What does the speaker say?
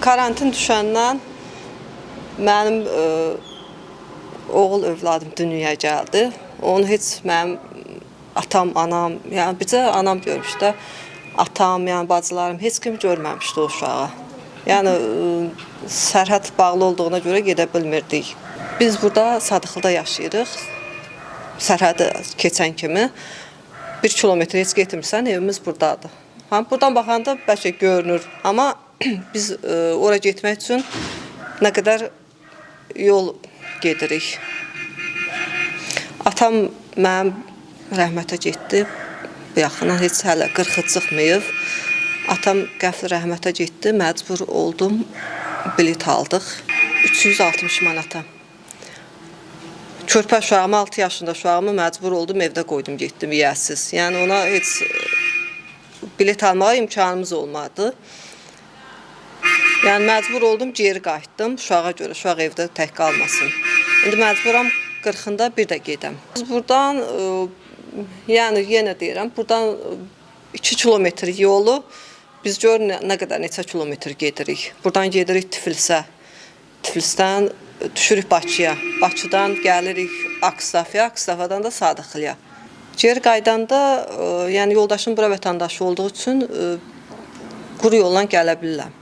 Karantin düşəndən mənim oğul övladım dünyaya gəldi. Onu heç mənim atam, anam, yəni bircə anam görmüşdü də. Atam, yəni bacılarım heç kim görməmişdi o uşağı. Yəni sərhəd bağlı olduğuna görə gedə bilmirdik. Biz burada Sadıqlıda yaşayırıq. Sərhədi keçən kimi 1 kilometr heç getmirsən, evimiz burdadır. Ha, buradan baxanda bəlkə görünür, amma biz ora getmək üçün nə qədər yol gedirik. Atam mənim rəhmətə getdi. Bu yaxından heç hələ 40-ı çıxmayıb. Atam qəfil rəhmətə getdi, məcbur oldum, bilet aldıq. 360 manata. Körpə uşağımı, 6 yaşında uşağımı məcbur oldum, evdə qoydum, getdim yiyəsiz. Yəni ona heç bilet almağa imkanımız olmadı. Yəni məcbur oldum, geri qayıtdım uşağa görə, uşaq evdə tək qalmasın. İndi məcburam 40-ında bir də gedəm. Biz burdan yəni yenə deyirəm, burdan 2 kilometr yolu biz gör nə qədər neçə kilometr gedirik. Burdan gedirik Tiflisə. Tiflisdən düşürük Bakıya. Bakıdan gəlirik Akstafya, Akstafadan da Sadıqlıya. Geri qayıdanda, yəni yoldaşım bura vətəndaşı olduğu üçün quru yolla gələ bilirəm.